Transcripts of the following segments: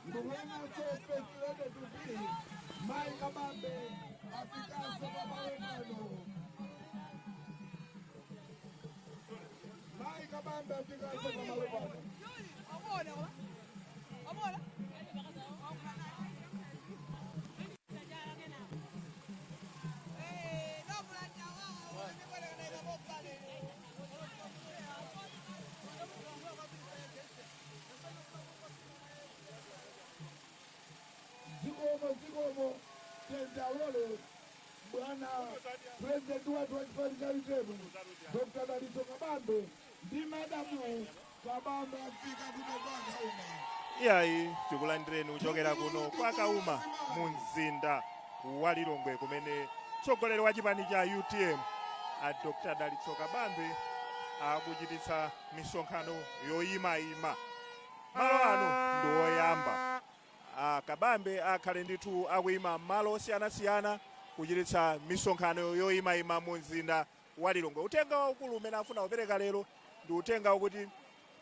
Ndikuonanso First Lady to be, Mai Kabambe, afikanso pamalo pano. Mai Kabambe afikanso pamalo pano. Zikomo, zikomo. Tendalole bwana President wathu wa chipani cha UTM, Dr Dalitso Kabambe, ndi Madamu Kabambe afika kuno kwa Kauma. Iyayi, tikulandireni kuchokera kuno kwa Kauma mu mzinda wa Lilongwe, kumene mtsogoleri wa chipani cha UTM, a Dr Dalitso Kabambe, akuchititsa misonkhano yoyimayima. Malo ano ndi woyamba. A Kabambe akhale ndithu akuyima malo osiyanasiyana kuchititsa misonkhano yoyimayima mu mzinda wa Lilongwe. Uthenga waukulu umene afuna kupereka lero ndi uthenga wakuti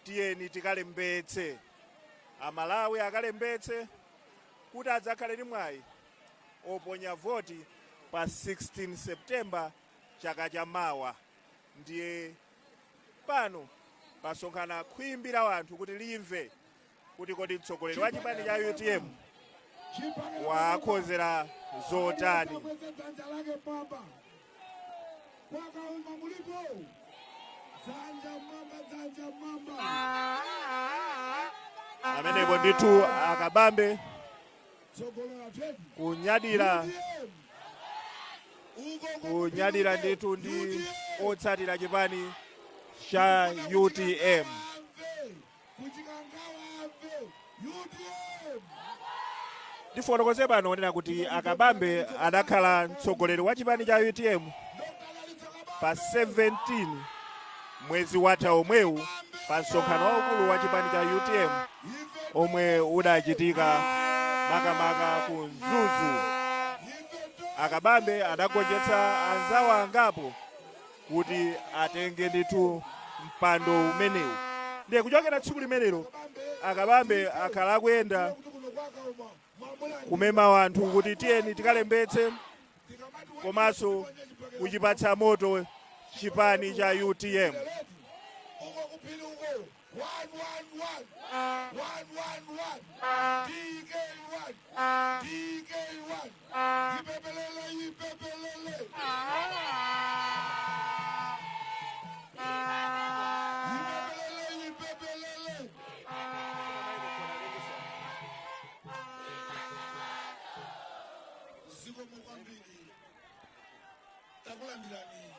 tiyeni tikalembetse, Amalawi akalembetse kuti adzakhale ndi mwayi oponya voti pa 16 September chaka chamawa. Ndiye pano pasonkhana khwimbi la anthu kuti limve kuti kodi mtsogoleri wa chipani cha UTM wakhozera zotani. Kweza dzanja lake mwamba. Kwa Kauma mulipo? Dzanja mwamba, dzanja mwamba. Amenepo ndithu Akabambe Tsogolera 20 kunyadira, UTM. Uko kunyadira ndithu ndi otsatira chipani cha UTM. Kuchikangawa amve UTM. Ndifotokoze pano onena kuti Akabambe adakhala mtsogoleri wa chipani cha UTM pa 17 mwezi watha omwewu, pa msonkhano waukulu wa chipani cha UTM omwe udachitika makamaka ku Mzuzu. Akabambe adagonjetsa anzawo angapo kuti atenge ndithu mpando umenewu. Ndiye kuchokera tsiku limenelo Akabambe akhala akuyenda kumema wanthu kuti tiyeni tikalembetse, komanso kuchipatsa moto chipani cha UTM. Uko kuphiri uko, 1 1 1 1 1 1 DK 1 DK 1. Ipepelele, ipepelele, ipepelele, ipepelele. Zikomo kwambiri. Takulandirani,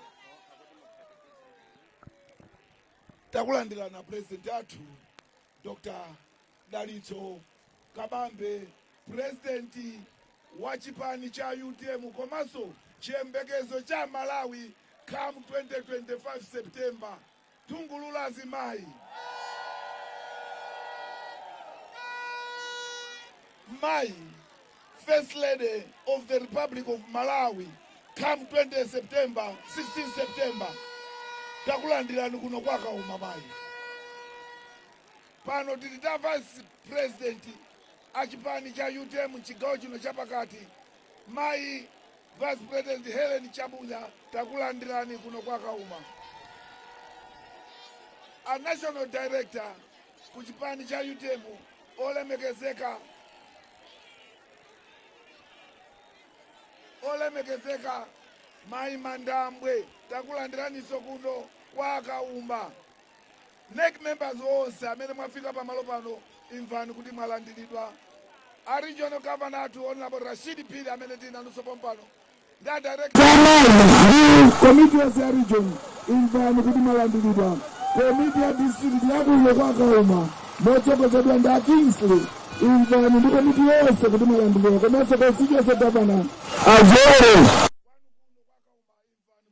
takulandirana President athu Dr Dalitso Kabambe, President wa chipani cha UTM komanso chiyembekezo cha Malawi come 2025 September. Tungulula azimayi, mayi First Lady of the Republic of Malawi come 20 September, 16 September, takulandirani kuno kwa Kauma, mayi. Pano tili ta Vice President achipani cha UTM chigawo chino chapakati, mayi Vice President Helen Chabunya, takulandirani kuno kwa Kauma. A National Director ku chipani cha UTM, olemekezeka mayi Mandambwe, takulandiraninso kuno kwa Kauma. NEC members onse amene mwafika pamalo pano, imvani kuti mwalandiridwa. A Regional Governor athu, Honorable Rashid Phiri, amene tili nanunso pompano, ndi a Director Komiti yonse ya region, imvani kuti mwalandiridwa. Komiti ya district yakuno kwa Kauma motsogozedwa ndi a Kingsley, imvani ndi komiti yonse kuti mwalandiridwa, komanso constituency governor Ajere.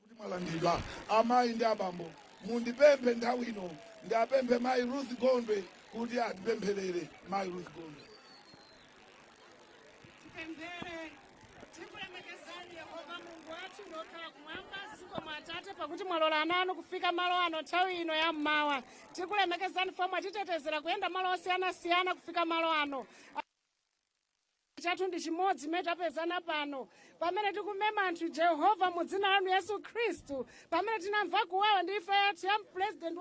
Kuti mwalandiridwa. Amayi ndi abambo, mundipemphe nthawi ino ndiapemphe mayi Ruth Gondwe kuti atipempherere. Mayi Ruth Gondwe. Tipemphere. Tikulemekezani Yehova Mulungu wathu nokhala kumwamba. Zikomo Atate, pakuti mwalola ana anu kufika malo ano nthawi ino ya mmawa. Tikulemekezani fo mwatitetezera kuyenda malo osiyanasiyana kufika malo ano. Chathu ndi chimodzi imene tapezana pano, pamene tikumema anthu, Jehova, mu dzina lanu Yesu Khristu, pamene tinamva kuwawa ndi imfa yathu ya president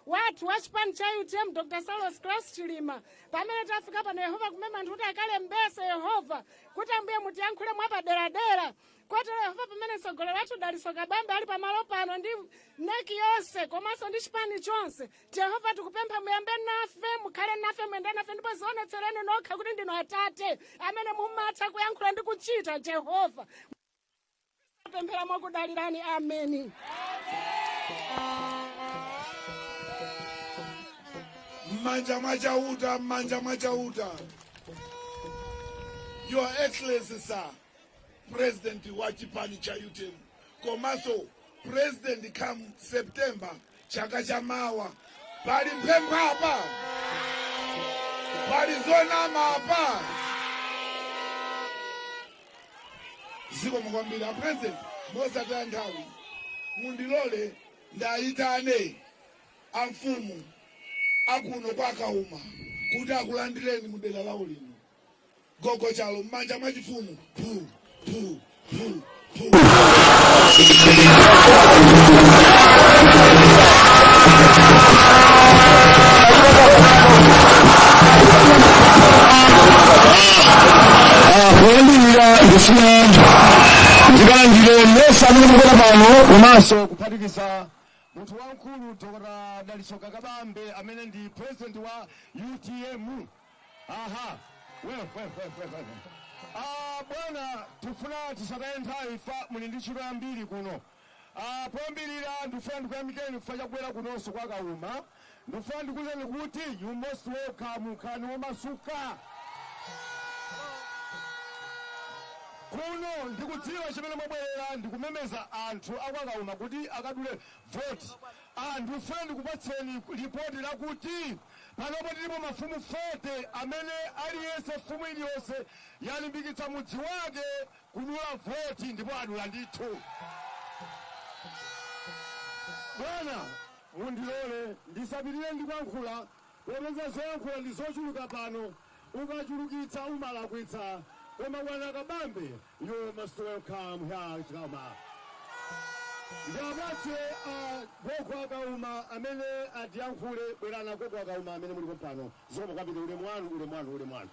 wathu wa chipani cha UTM, Dr Saulos Klaus Chilima. Pamene tafika pano, Yehova, kumema anthu kuti akalembese, Yehova, kuti Ambuye mutiyankhule mwapaderadera. Kotero, Yehova, pamene mtsogoleri wathu Dalitso Kabambe ali pamalo pano ndi NEC yonse komanso ndi chipani chonse, Jehova, tikupempha muyambe nafe, mukhale nafe, muyende nafe, ndipo zionetsereni nokha kuti ndinu Atate amene mumatha kuyankhula ndi kuchita. Jehova, pemphera mwakudalirani. Ameni. M'manja mwa Chauta, m'manja mwa Chauta. Your Excellency Sir President wa chipani cha UTM komanso President come September chaka chamawa, pali mphempho apa? Pali zonama apa? Zikomo kwambiri, a President. Mosataya nthawi, mundilole ndayitane amfumu akuno kwa Kauma kuti akulandireni mudera lawo lino. Gogo Chalo, m'manja mwa chifumu. Phu phu phu phu. Kuyambirira ndifuna ndikalandire nonse amene mukubwera pano, komanso kuphatikiza munthu wamkulu Dr Dalitso Kabambe amene ndi President wa UTM. Aha, we we we we we. Ah, bwana, tifuna tisataye nthawi fa muli ndi ntchito yambiri kuno. Ah, poyambirira ndifuna ndikuyamikeni chifukwa chakubwera kunonso kwa Kauma. Ndifuna ndikuwuzeni kuti you most welcome, khalani womasuka kuno. Ndikudziwa chimene mwabwerera, ndikumemeza anthu akwakauma kuti akadule voti. Ah, ndikufuna ndikupatseni ripoti lakuti panopo tilipo mafumu 40 amene aliyense, mfumu iliyonse yalimbikitsa mudzi wake kudula voti, ndipo adula ndithu. Bwana, mundilole ndisapitirire ndikuyankhula, popeza zoyankhula ndi zochuluka pano. Ukachulukitsa umalakwitsa. Koma bwana Kabambe, you most welcome here. Chikama ndiapatse gogo Akauma amene atiyankhule. Bwerana, gogo Akauma amene mulipo pano. Zikomo kwambiri. Ulemu wanu, ulemu wanu, ulemu wanu.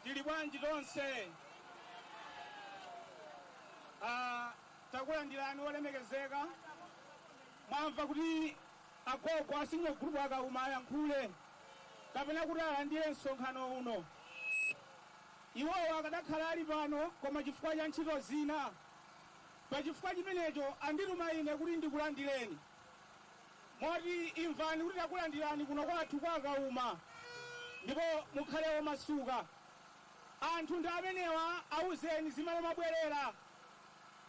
Tili bwanji tonse? Takulandirani olemekezeka. Mwamva kuti agogo a senior group Akauma ayankhule kapena kuti alandire msonkhano uno. Iwowo akadakhala ali pano, koma chifukwa cha ntchito zina, pachifukwa chimenecho andituma ine kuti ndikulandireni. Moti imvani kuti takulandirani kuno kwathu kwa Kauma, ndipo mukhale omasuka. Anthu ndi amenewa, auzeni zimene mabwerera.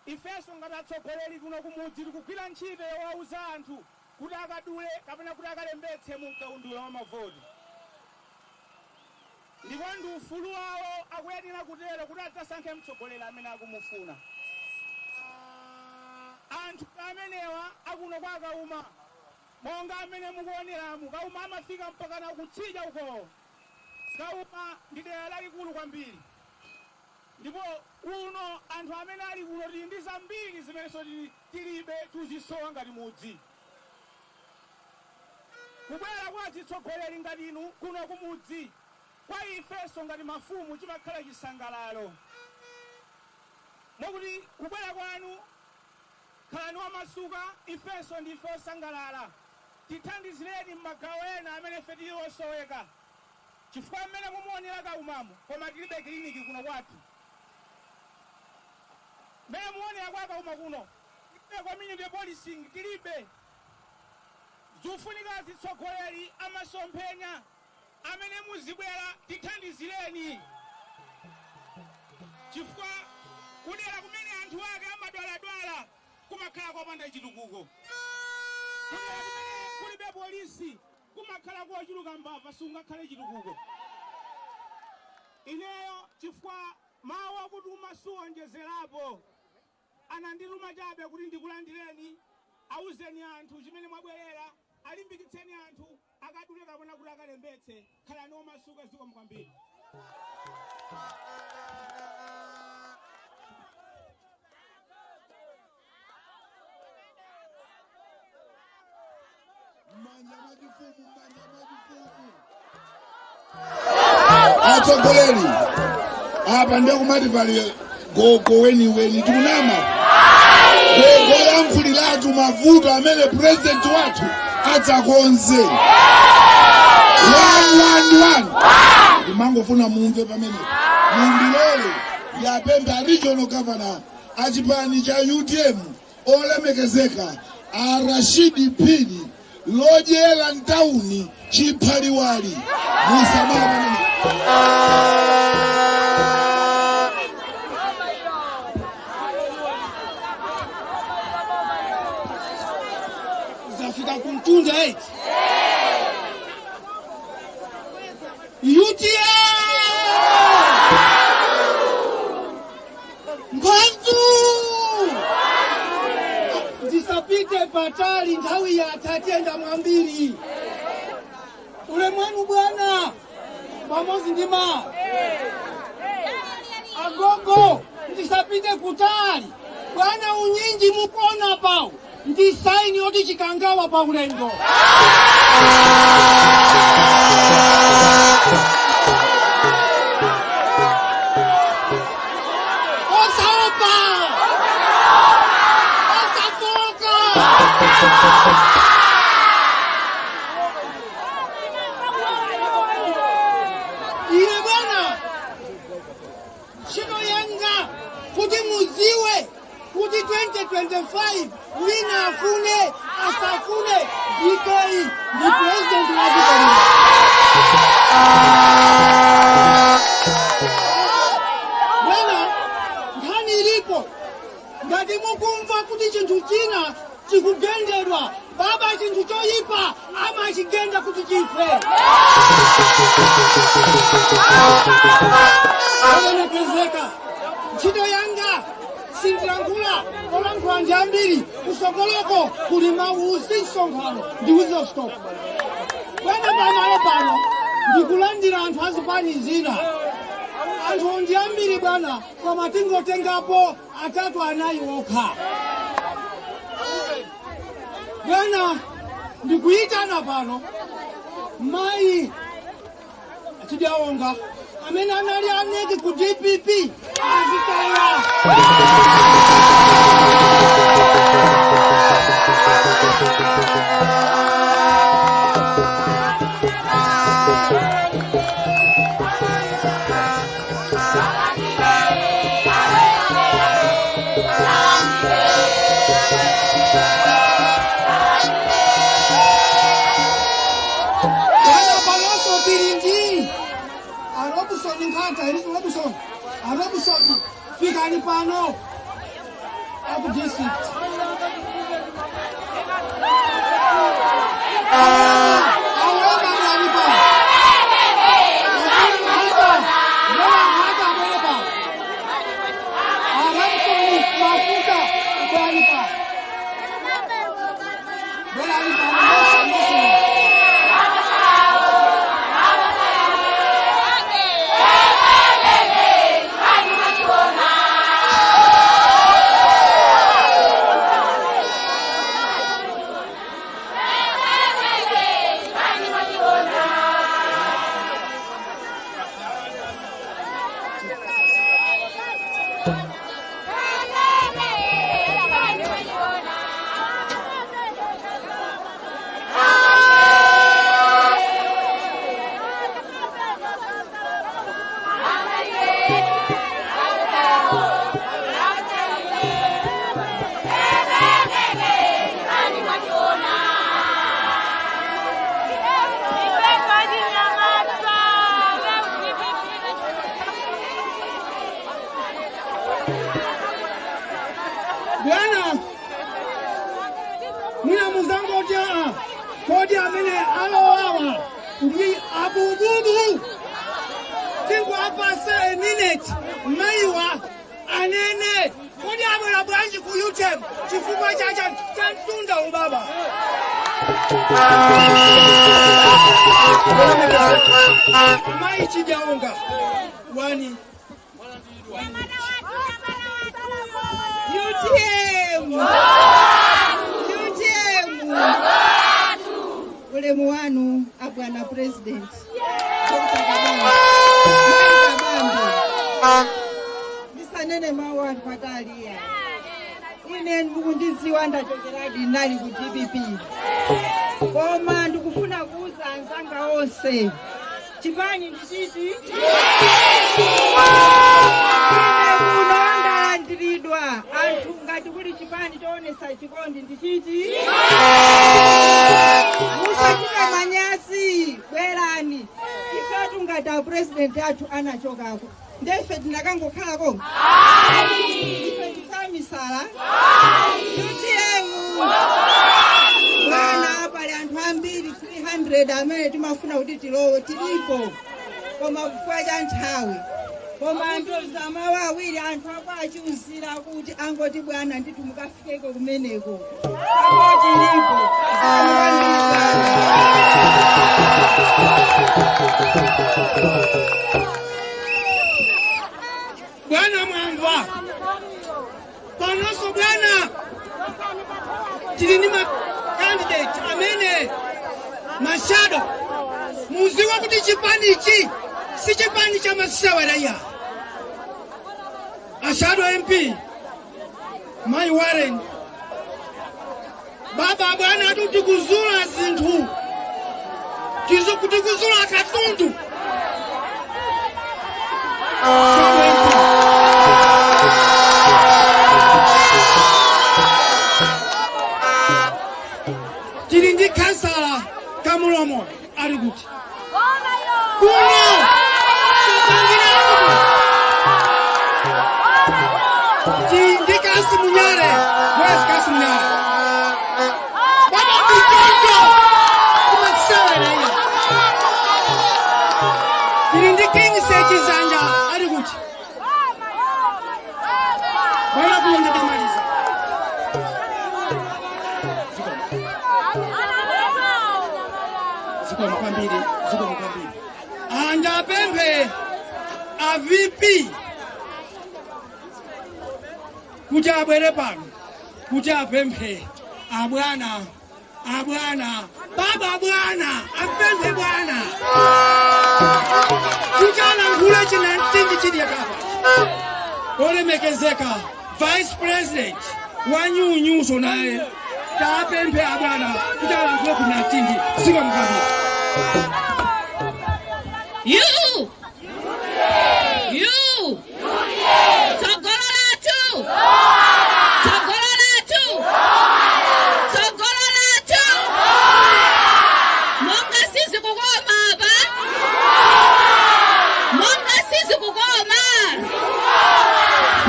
Ifenso ngati atsogoleri kuno kumudzi tikugwira ntchito yowauza anthu kuti akadule kapena kuti akalembetse mu mkaundula wa mavoti, ndipo ndi ufulu wawo, akuyenera kutero kuti adzasankhe mtsogoleri amene akumufuna. Anthu amenewa akuno kwa Kauma, monga amene mukuoneramu, Kauma amafika mpakana kutsidya uko. Kauma ndi dera lalikulu kwambiri, ndipo kuno anthu amene ali kuno tili ndi zambiri zimenenso tilibe, tuzisowa ngati mudzi. Kubwera kwa atsogoleri ngati inu kuno kumudzi, kwa ifenso ngati mafumu chimakhala chisangalalo. Mwakuti kubwera kwanu, khalani wamasuka, ifenso ndife osangalala. Tithandizireni m'magawo ena amene ife tili osoweka, chifukwa mmene mumuonera Kaumamo, koma tilibe kiliniki kuno kwathu. Mmene muonera kwa Kauma kuno, tilibe community policing, tilibe. Zikufunika atsogoleri amasomphenya. Amene muzibwera tithandizireni, chifukwa kudera kumene anthu ake amadwaladwala kumakhala kopanda chitukuko, kudera kumene kulibe polisi kumakhala kochuluka mbava, sungakhale chitukuko. Ineyo chifukwa mawu akuti umasuwonjezerapo, anandituma chabe kuti ndikulandireni, auzeni anthu chimene mwabwerera, alimbikitseni anthu akadule kapena kuti akalembetse. Khalani omasuka. Zikomo kwambiri. M'manja mwachifumu, m'manja mwachifumu. Atsogoleri, apa ndiye kumati pali gogo weniweni. Tikunama? Gogo yankhuliratu mavuto amene president wathu adzakonze. One, one, one. Ndimangofuna mumve pamene mundilole ndiyapemphe a regional governor achipani cha UTM, olemekezeka a Rashidi Phiri lodyera mtawuni chiphaliwali. Musamala pamene. Zafika kumtunda 8. UTM mphamvu. Ndisapite patali, nthawi yatha, tiyenda mwambiri. Ulemwenu bwana, pamodzi ndi ma agogo. Ndisapite kutali bwana, unyinji mukona pawo ndi sign yoti Chikangawa pa ulendo. Osaopa, osafoka. Ine bwana, ntchito yanga kuti muziwe kuti 2025, wina afune asafune, DK ndi president wa dziko lino. Bwana, nkhani ilipo, ngati mukumva kuti chinthu china chikugendedwa, baba, chinthu choyipa amachigenda kuti chife. Olemekezeka, ntchito yanga sindilankhula, olankhula ndi ambiri. Kusogoloko kuli mausi msonkhano ndiuze stop. Bwana, pamalo pano ndikulandira anthu azipani zina. Anthu ndi ambiri bwana, koma tingotengapo atatu anayi okha. Bwana, ndikuyitana pano mayi Achidyaonga amene anali a NEC ku DPP, azitaya. Bwana, panonso tili ndi a Robson Nkhata, ilizo Robson, a Robson, fikani pano aku district. Awoma mlani pano. Nkhata, Nkhata, abwere pano. A Robson Mafuta, bwerani pano, bwerani pano nonse, nonse. muzangoti aa, kodi amene alowawa ndi abububu? Tingoapasa a minute mayiwa anene kodi abwera bwanji ku UTM, chifukwa cha cha mtunda ubaba. Mayi Chijaonga wani. UTM! UTM! Ulemu wanu abwana President. Dr. Kabambe. Mayi Kabambe. Ndisanene mawu anthu patali ya. Ine mukundidziwa, ndachokeradi nali ku DPP. Koma ndikufuna kuuza anzanga onse. Chipani ndichiti? Ine kuno ndalandiridwa anthu ngati kuli chipani choonesa chikondi ndichiti. Musachite manyazi, bwerani. Ifetu ngati a president athu anachokako, ndefe tinakangokhalako? Ife tisamisala. UTM bwana, pali anthu ambiri 300 amene timafuna kuti tilowe, tilipo, koma kufika cha nthawi. Koma anthu mawu awiri, anthu akwachiuzira kuti angoti bwana ndithu mukafikeko kumeneko, apo tilipo. Zikomo kwambiri bwana. Bwana, mwamva panonso bwana, tili ndi ma candidate amene ma shadow. Muziwe kuti chipanichi si chipani cha masewera. A shadow MP Mai Warren baba bwana ati tikuzula zinthu tizo kuti kuzula katundu. Shadow MP. Tili ndi kansala Kamulomo, ali kuti kuno sapangira. Tili ndi Kasi Munyare. Where's Kasi Munyare? Baba Bitonto kumasewera iya. Tili ndi King Sechizanja, ali kuti bwana? Kuno ndatamaliza. Zikomo kwambiri, zikomo kwambiri. Andapemphe a VP kuti abwere pano kuti apemphe abwana, abwana baba, bwana apemphe bwana kuti alankhule chinamtindi chili yakapa. Olemekezeka Vice President wa nyunyuso naye tapemphe abwana kuti alankhule kunamtindi. Zikomo kwambiri. You! You! Tsogolo lathu! Tsogolo lathu! Tsogolo lathu! Monga sizi kukoma apa? Monga sizi kukoma?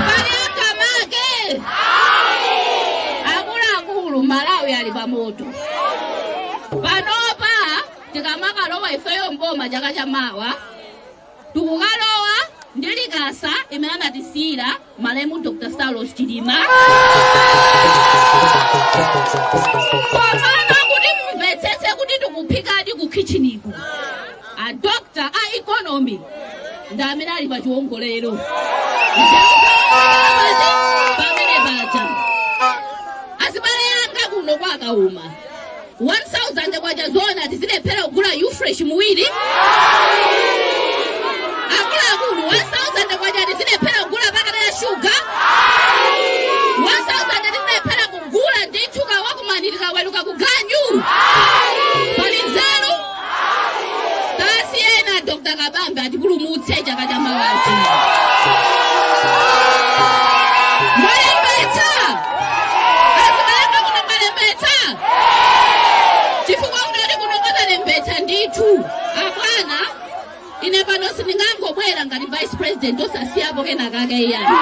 Pali akamake? Akuluakulu, Malawi ali pamoto. Panopa tikamakalowa ifeyo mboma chaka chamawa, tikukalowa ndi likasa imene anatisiyira malemu Dr. Saulos Chilima. Komano kuti mumvetsetse kuti tikuphikadi ku kitcheniko, a doctor a economy ndi amene ali pa chiwongolero pamene paja. Azibale anga kuno kwakauma, 1000 kwacha zona tizilephera kugula ufresh muwiri? Akuluakulu, 1000 kwacha tizilephera kugula pakati ya shuga? 1000 tizilephera kugula ndithu kawakumanirika weluka kuganyu? Pali nzeru? Tasiyena Dr. Kabambe atipulumutse chaka cha mawachi. Mwalembetsa? Azibalanga kuno mwalembetsa? Chifukwa unati kuno kwatalembetsa ndithu abwana. Ine pano sindingangobwera ngati Vice President osasiyapo kenakake iyani.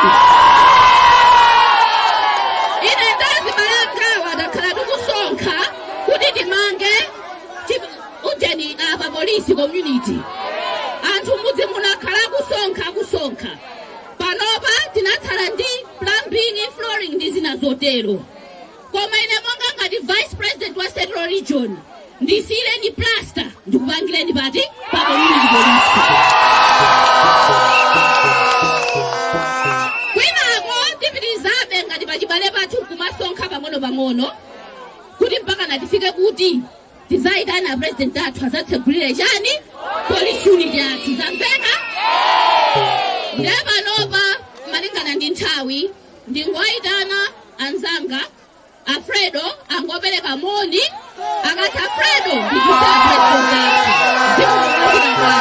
Ine ndazibalangawa takhala tikusonkha. community. Anthu mudzi munakhala kusonkha kusonkha. Panopa tinatsala ndi plumbing, flooring ndi zina zotero. Koma ine monga ngati vice president wa Central Region, ndisiyireni plaster, ndikupangireni pati pa community police. Kwinako tipitirizabe ngati pachibale pathu kumasonkha pang'ono-pang'ono kuti mpaka natifike kuti tizayitana president athu azatsegulire chani, police unit yathu. Zamveka? Ndiye panopa, malingana ndi nthawi, ndingoyitana anzanga Alfredo angopereka moni. Akatha Alfredo, ndikusa president athu. Zikomo.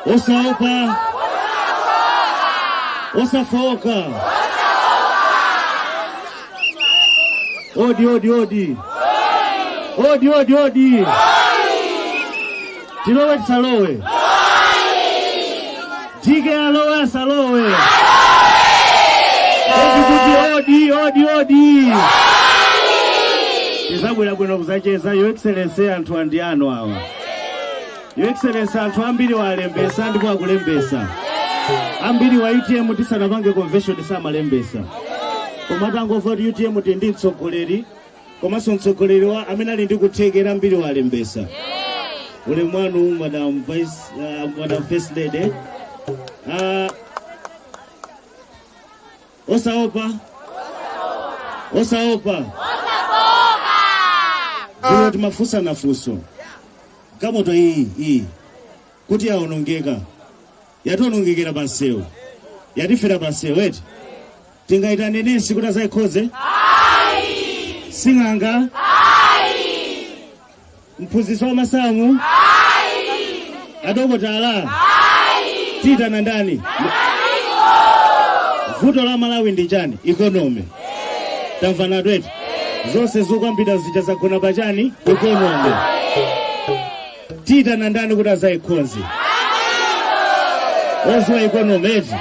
Osaopa, osafoka. Odi, odi, odi, odi, odi, odi! Tilowe, tisalowe? DK alowe, asalowe? Odi kuti odi, odi, odi! Tizabwera bwino kuzacheza. Your Excellency, anthu andi ano awa. Your Excellency, anthu ambiri walembesa ndipo akulembesa ambiri wa UTM. Tisanapange convention samalembesa, koma tangomva kuti UTM tili ndi mtsogoleri, komanso mtsogoleri wa amene ali ndi kuthekera, mbiri walembesa. Ulemu wanu, Madam Vice, Madam First Lady. Osaopa, osaopa. Kuno timafunsana funso: galimoto iyi iyi kuti yaonongeka, yationongekera pansewu, yatifera pansewu eti, tingayitane nesi kuti azayikhoze? Sing'anga? Mphunzitsi wa masamu? Adokotala? Tiyitana ndani? Vuto la Malawi ndi chani? Economy. Tamvana tweti? Zonse zokambira zija zagona pachani? Economy. Tiyitana ndani kuti azayikhonze, oziwa economy eti?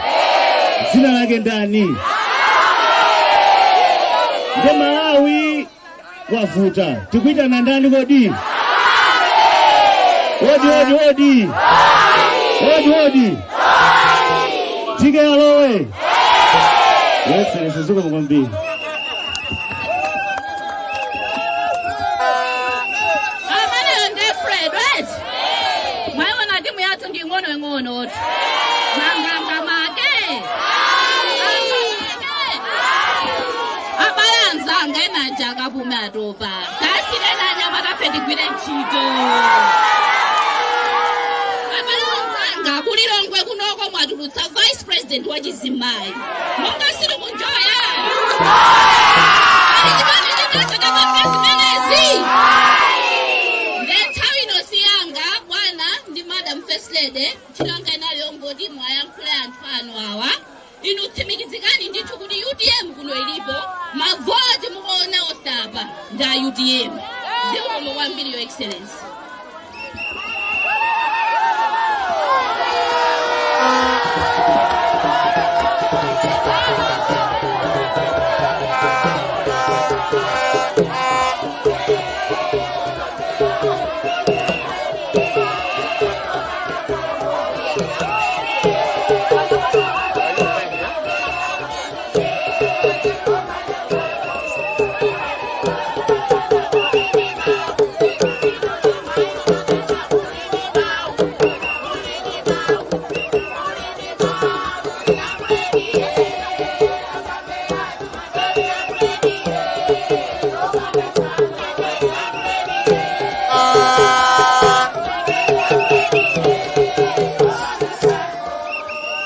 Dzina lake ndani? Nde Malawi wavuta, tikuitana ndani kodi? Odi, odi, odi, odi, odi! DK alowe. Excellency, zikomo kwambiri. Ameneyo ndi Fred, right? Mwayiona timu yathu ndi ing'ono ing'ono, manganga make make. Abale anzanga, enaja akapume, atopa. Tasiyeni anyamata tigwire ntchito. Abale anzanga, kulilongwe kunoko mwatulutsa vice president wa chizimayi, monga sili kunjoya ali chipani chinacho chapanga zimenezi. Nde nthawi ino siyanga, bwana ndi Madam First Lady. Ntchito yanga inali yongoti mwayankhule anthu anu awa. Inu tsimikizikani ndithu kuti UTM kuno ilipo. Mavoti mukuona osapa ndi a UTM. Zikomo kwambiri, Your Excellency.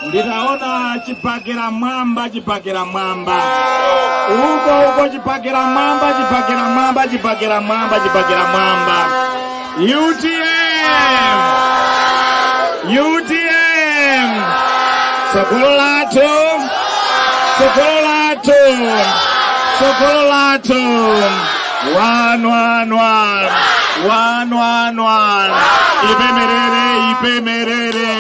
Nditaona chibakera mwamba, chibakera mwamba uko uko, chibakera mwamba, chibakera mwamba, chibakera mwamba, chibakera mwamba! UTM, UTM, tsogolo lathu, tsogolo lathu, tsogolo lathu! 1 1 1 1 1 1! Ipemerere, ipemerere!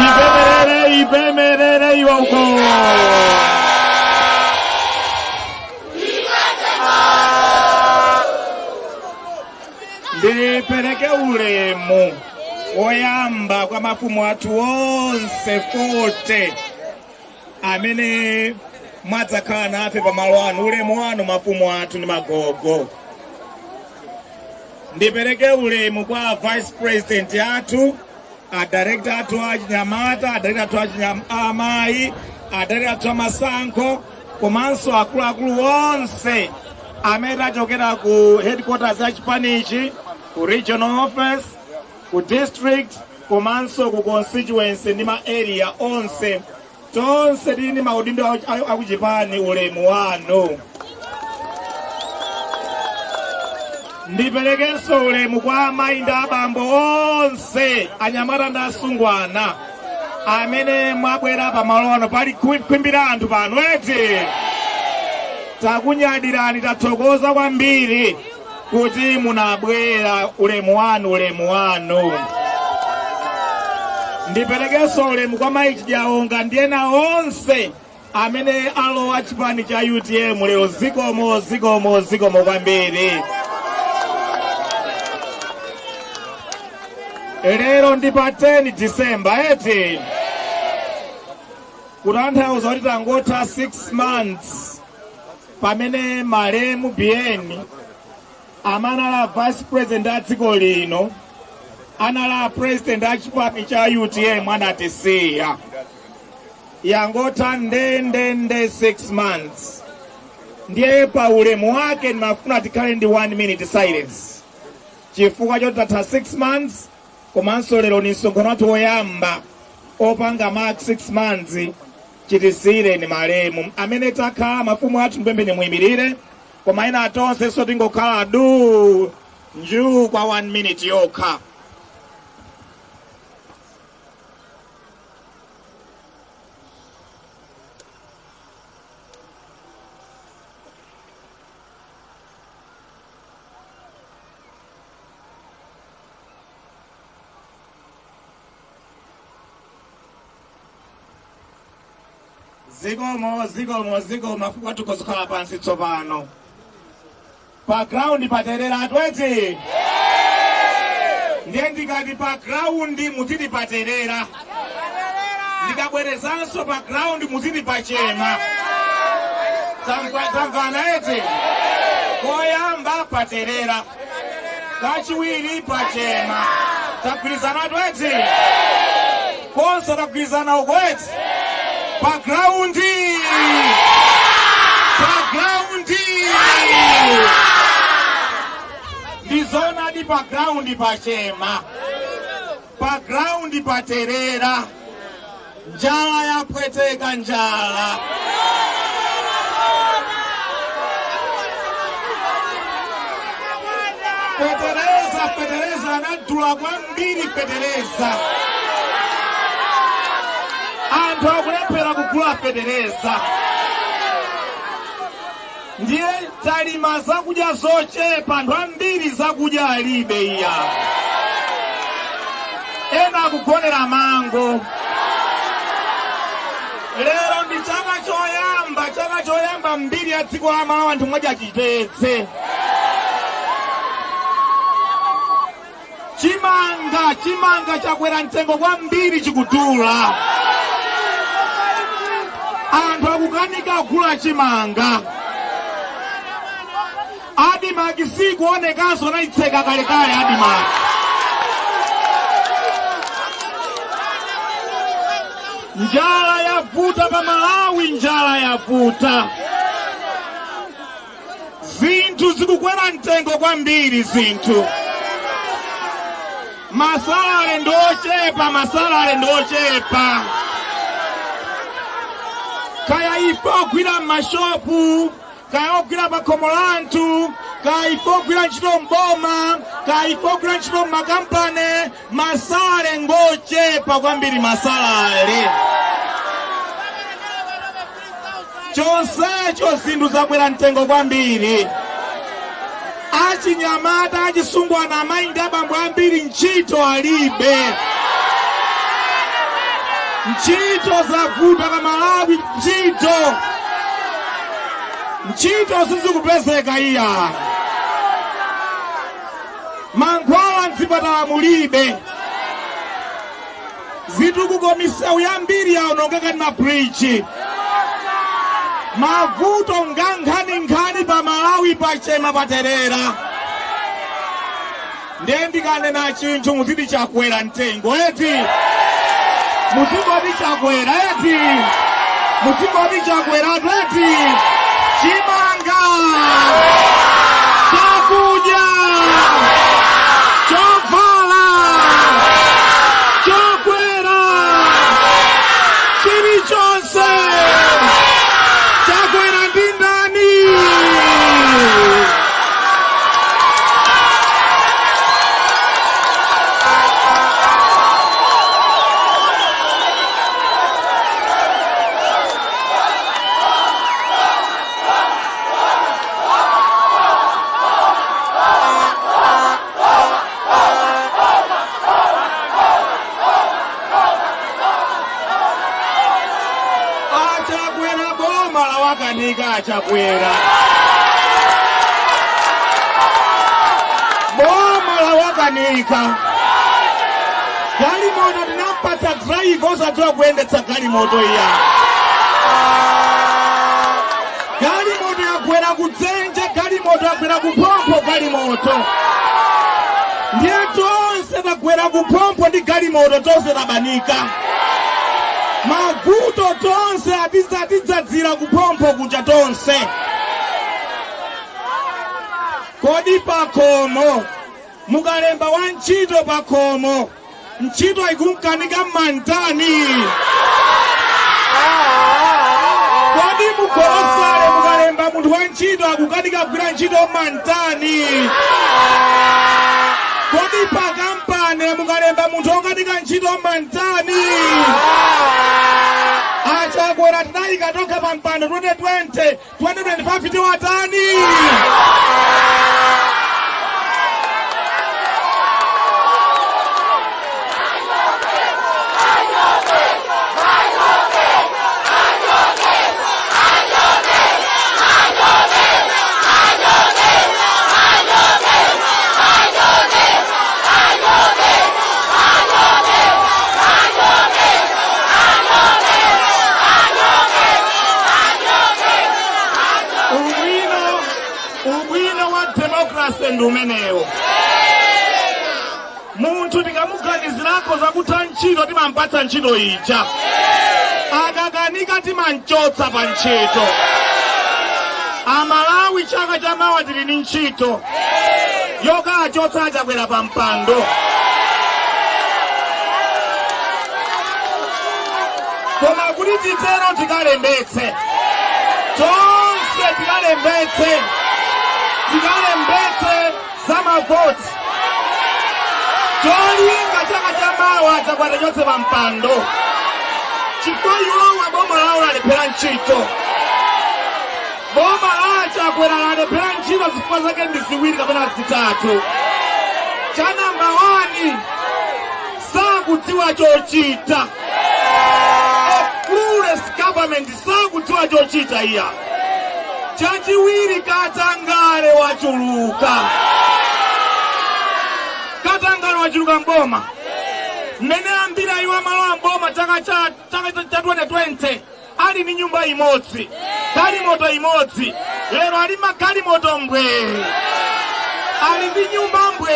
Ipemerere, ipemerere iwe uko. Ndipereke ulemu woyamba kwa mafumu athu onse 40 amene mwadzakhala nafe pamalo ano. Ulemu wanu mafumu athu ndi magogo. Ndipereke ulemu kwa vice president athu, a director athu achinyamata, a director athu amayi, a director athu amasankho, komanso akuluakulu onse amene tachokera ku headquarters ya chipanichi, ku regional office, ku district, komanso ku constituency ndi ma area onse. Tonse tili ndi maudindo akuchipani, ulemu wanu. Ndiperekenso ulemu kwa amayi ndi abambo onse, anyamata ndi asungwana amene mwabwera pamalo ano. Pali khwimbi la anthu pano eti. Takunyadirani, tathokoza kwambiri kuti munabwera. Ulemu wanu, ulemu wanu. Ndiperekenso ulemu kwa mayi Chidyaonga ndi ena onse amene alowa chipani cha UTM lero. Zikomo, zikomo, zikomo kwambiri. Lero ndi pa 10 December eti, kutanthauza kuti tangotha 6 months pamene malemu Biyeni amene anali vice president a dziko lino, anali president a chipani cha UTM, anatisiya. Yangotha ndendende 6 months. Ndiye pa ulemu wake ndimafuna tikhale ndi 1 minute silence, chifukwa choti tatha 6 months, komanso lero ni msonkhano wathu woyamba opanga mark 6 months chitisiyireni malemu. Amene takhala mafumu athu, ndipempheni muyimirire, koma ena tonse tingokhala du njuu kwa 1 minute yokha. Zikomo, zikomo, zikomo. Mafumu athu kozikhala pansi tsopano. Pa ground paterera atweti. Ndiye ndikati pa ground muziti paterera, ndikabwerezanso pa ground muziti pachema. Tamvana eti? Koyamba paterera, kachiwiri pachema. Tagwirizana eti? Konse tagwirizana uko eti? Pa ground, pa ground ndizonadi, pa ground pachema, pa ground paterera. Njala yapweteka, njala. Fetereza, fetereza anadula kwambiri fetereza. Anthu akulephera kugula fetereza. Ndiye talima zakudya zochepa, anthu ambiri zakudya alibe iya, ena akugonera mango. Lero ndi chaka choyamba, chaka choyamba mbiri ya dziko la Malawi anthu mwadya chitedze. Chimanga, chimanga chakwera mtengo kwambiri, chikudula, anthu akukanika kugula chimanga. ADMARC sikuonekanso, anayitseka kalekale ADMARC. Njala yavuta pa Malawi, njala yavuta, zinthu zikukwera mtengo kwambiri, zinthu, masalale ndi ochepa, masalale ndi ochepa. Kaya ife ogwira m'mashopu, kaya ogwira pa khomo la anthu, kaya ife ogwira ntchito mboma, kaya ife ogwira ntchito m'makampani, masalale ngochepa kwambiri, masalale. Chonsecho zinthu zakwera mtengo kwambiri. Achinyamata, achisungwana, amayi ndi abambo ambiri ntchito alibe. Ntchito zavuta pa Malawi, ntchito sizikupezeka iya, mankhwala mzipatala mulibe, zitukuko misewu yambiri yaonongeka ndi mabridge. Mavuto ngankhaninkhani pa Malawi, pachema paterera. Ndiye ndikanena chinthu muziti chakwera mtengo eti, muzingoti chakwera eti, muzingoti chakweratu eti. Chimanga, chakudya, chovala chakwera, chilichonse chakwera ndi ndani? Achakwera boma lawakanika. Achakwera boma lawakanika. Galimoto tinampatsa driver osadziwa kuyendetsa galimoto iya. Galimoto yagwera kudzenje, galimoto yagwera kuphompho, galimoto ndiye tonse tagwera kuphompho ndi galimoto, tonse tabanika. Mavuto tonse atidzadzira kuphompho kuja tonse. Kodi pakhomo mukalemba wa ntchito pakhomo, ntchito ikumkanika mmantani? Kodi mugolosale mukalemba munthu wa ntchito akukanika kugwira ntchito mmantani? Kodi pakampani mukalemba munthu okanika ntchito mmantani? Achakwera tinayika tokha pa mpando 2020, 2025 tiwatani? Ubwino wa democracy ndi umenewo. Munthu tikamuganizirako zakutha ntchito, timampatsa ntchito ija. Akakanika, timanchotsa pa ntchito. Amalawi, chaka chamawa tili ndi ntchito yokachotsa Achakwera pa mpando. Koma kuti titero, tikalembetse tonse, tikalembetse, tikalembetse za mavoti. Cholinga chaka chamawa Chakwera chotse pa mpando, chifukwa iwowa boma lawo lalephera ntchito. Boma la Chakwera lalephera ntchito, zifukwa zake ndi ziwiri kapena zitatu. Cha namba 1, sakudziwa chochita. A clueless government, sakudziwa chochita iya. Chachiwiri, katangale wachuluka, katangale wachuluka mboma. Mmene ambiri ayiwa malo amboma chaka cha 2020 ali ndi nyumba imodzi, galimoto imodzi, lero ali magalimoto mbwe, ali ndi nyumba mbwe,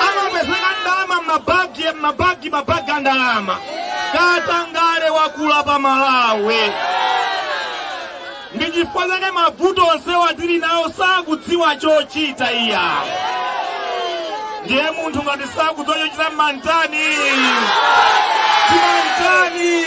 amapezeka ndalama m'mabagi, mabagi, mabagi a ndalama. Katangale wakula pa Malawi, ndi chifukwa chake mavuto onsewa tili nawo. Sakudziwa chochita iya. Ndiye munthu ngati sakudziwa chochita, mmantani? Timantani?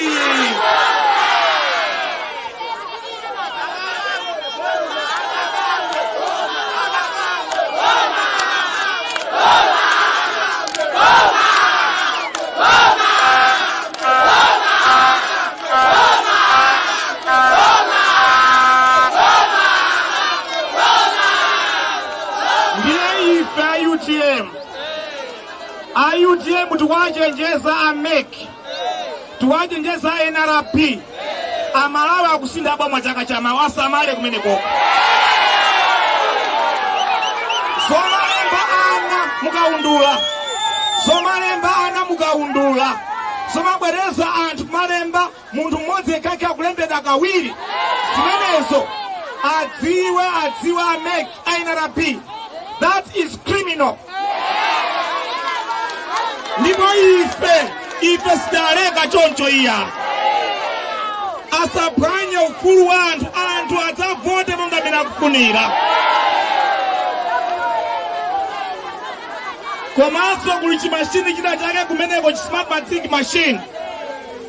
Ndiye ife a UTM, a UTM tikuwachenjeza a MEC. Tiwachenjeza NRB, Amalawi akusintha boma chaka chamawa, asamale kumenekoko. Zomalemba ana mukaundula, zomalemba ana mukaundula, zomabwereza anthu kumalemba munthu mmodzi yekhayekha akulembedwa kawiri, zimenezo adziwe, adziwe a MEC, a NRB, that is criminal. Ndipo ife sitaleka choncho iya. Asaphwanye ufulu wa anthu, anthu adzavote monga mmene akufunira. Komanso kuli chimashini china chake kumeneko, chi Smartmatic machine,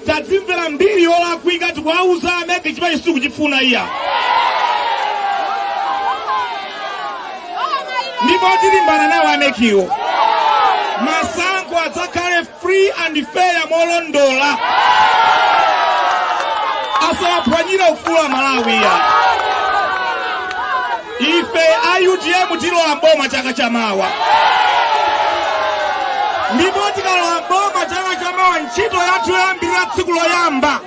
tadzimvera mbiri yolakwika. Tikuwauza a MEC chimene sitikuchifuna iya, ndipo tilimbana nawo a MECwo. Masankho adzakhale free and fair molondola, asawaphwanyire ufulu wa Malawi iya. Ife a UTM tilowa mboma chaka chamawa, ndipo tikalowa mboma chaka chamawa, ntchito yathu yoyambirira tsiku loyamba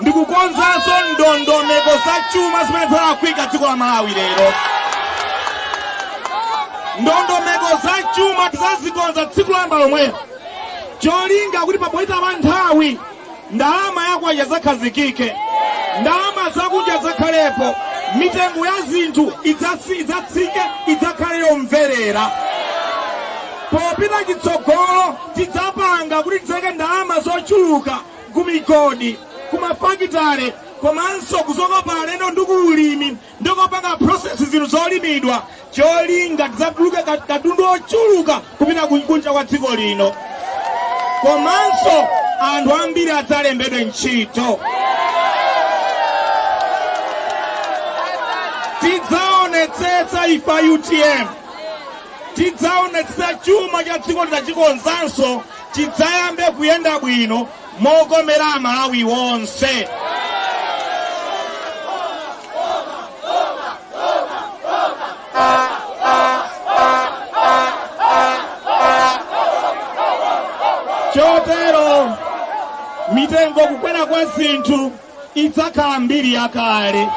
ndikukonzanso ndondomeko za chuma zimene zalakwika dziko la Malawi lero. Ndondomeko za chuma tizazikonza tsiku loyamba lomwelo, cholinga kuti papita pa nthawi ndalama yakwacha zakhazikike, ndalama zakunja zakhalepo, mitengo ya zinthu idzatsike, idzakhale yomverera. Popita chitsogolo tidzapanga kuti tidzeke ndalama zochuluka ku migodi, ku mafakitale, komanso kuzokopa alendo ndi ku ulimi ndi kopanga process zinthu zolimidwa, cholinga tidzatuluke katundu ochuluka kupita kunja kwa dziko lino, komanso anthu ambiri adzalembedwe ntchito. Tidzaonetsetsa ife a UTM, tidzaonetsetsa chuma cha dziko litachikonzanso chidzayambe kuyenda bwino mokomera Amalawi wonse. Chotero mitengo, kukwera kwa zinthu idzakhala mbiri yakale.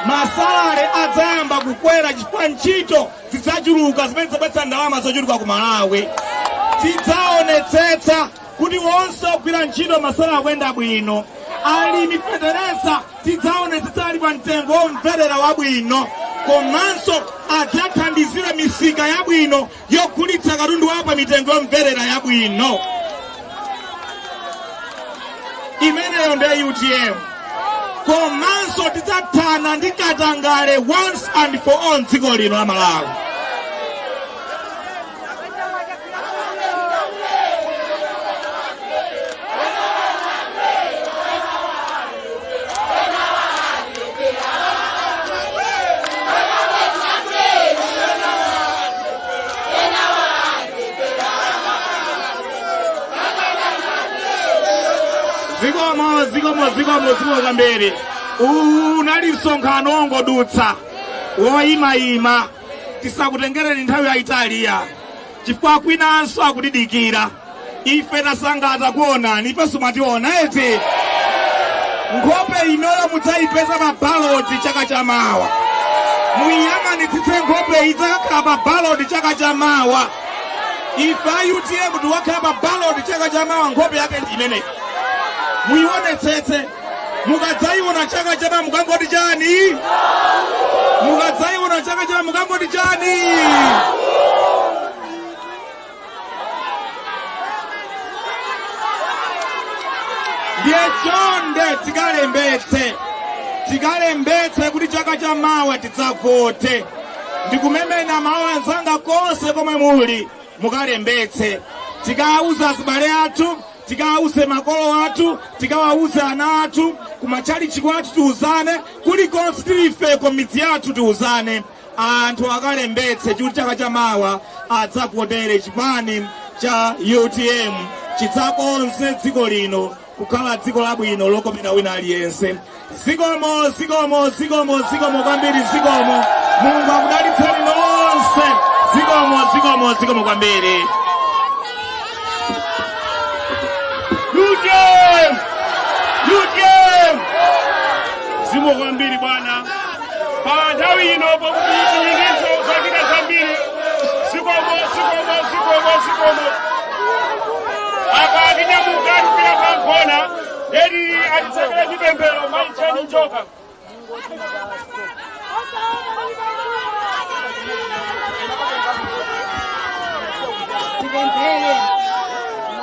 Masalale adzayamba kukwera chifukwa ntchito zidzachuluka zimene zidzabweretsa ndalama zochuluka ku Malawi. Tidzaonetsetsa kuti onse ogwira ntchito masalale akuyenda bwino. Alimi, fetereza tidzaonetsetsa ali pa mtengo womverera wabwino, komanso adzathandizire misika yabwino yogulitsa katundu wawo pa mitengo yomverera yabwino. Imeneyo ndiye UTM. Komanso tidzathana ndi katangale once and for all mdziko lino la Malawi. Zikomo, zikomo, zikomo, zikomo kwambiri. Uwu unali msonkhano wongodutsa woyimayima, tisakutengereni nthawi yayitali ya chifukwa kwinanso akutidikira. Ife tasangata kuonani, ifenso mwationa eti. Nkhope inoyo mudzayipeza pa baloti chaka chamawa. Muyang'anitsitse nkhope, idzakakhala pa baloti chaka chamawa. Ife a UTM tiwakhala pa baloti chaka chamawa, nkhope yake ndi imeneyi. Muyionetsetse, mukadzayiona chaka chamawa mukangoti chani? Mukadzayiona chaka chamawa mukangoti chani? Ndiye chonde tikalembetse, tikalembetse kuti chaka chamawa tidzavote. Ndikumemena mawu anzanga konse komwe muli, mukalembetse. Tikawauza azibale athu, tikawauze makolo athu, tikawauze ana athu kumatchalichi kwathu, tiuzane kulikonse tilifeko midzi yathu, tiuzane anthu akalembetse kuti chaka chamawa adzavotere chipani cha UTM, chidzakonze dziko lino kukhala dziko labwino lokomera wina aliyense. Zikomo, zikomo, zikomo, zikomo kwambiri, zikomo. Mulungu akudalitseni nonse. Zikomo, zikomo, zikomo kwambiri. UTM! Zikomo kwambiri bwana. Pa nthawi ino pakuti tili ndinso zochita zambiri. Zikomo, zikomo, zikomo, zikomo. Apa tinyamuka tikupita kwa Nkhona, eti atitsekere chipemphero mayi Jane Njoka. Tipemphere.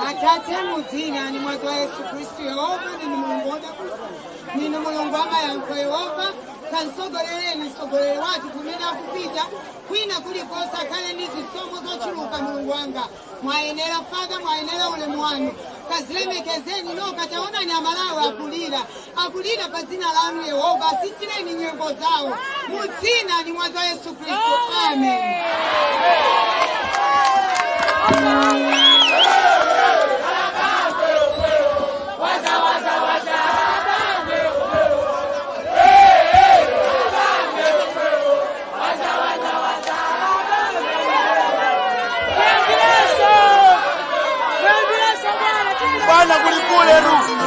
Atate, mu dzina ndi mwazi wa Yesu Khristu, Yehova ndinu Mulungu wodabwitsa, ndinu Mulungu wamayankho. Yehova, kamtsogolereni mtsogoleri wathu kumene akupita kwina kulikonse, akhale ndi zisomo zochuluka. Mulungu wanga, mwayenera Father, mwayenera ulemu wanu, kazilemekezeni nokha. Taonani Amalawi akulira, akulira pa dzina lanu. Yehova, asinthireni nyengo zawo mu dzina ndi mwazi wa Yesu Khristu, amen. Bwana kulikule ru.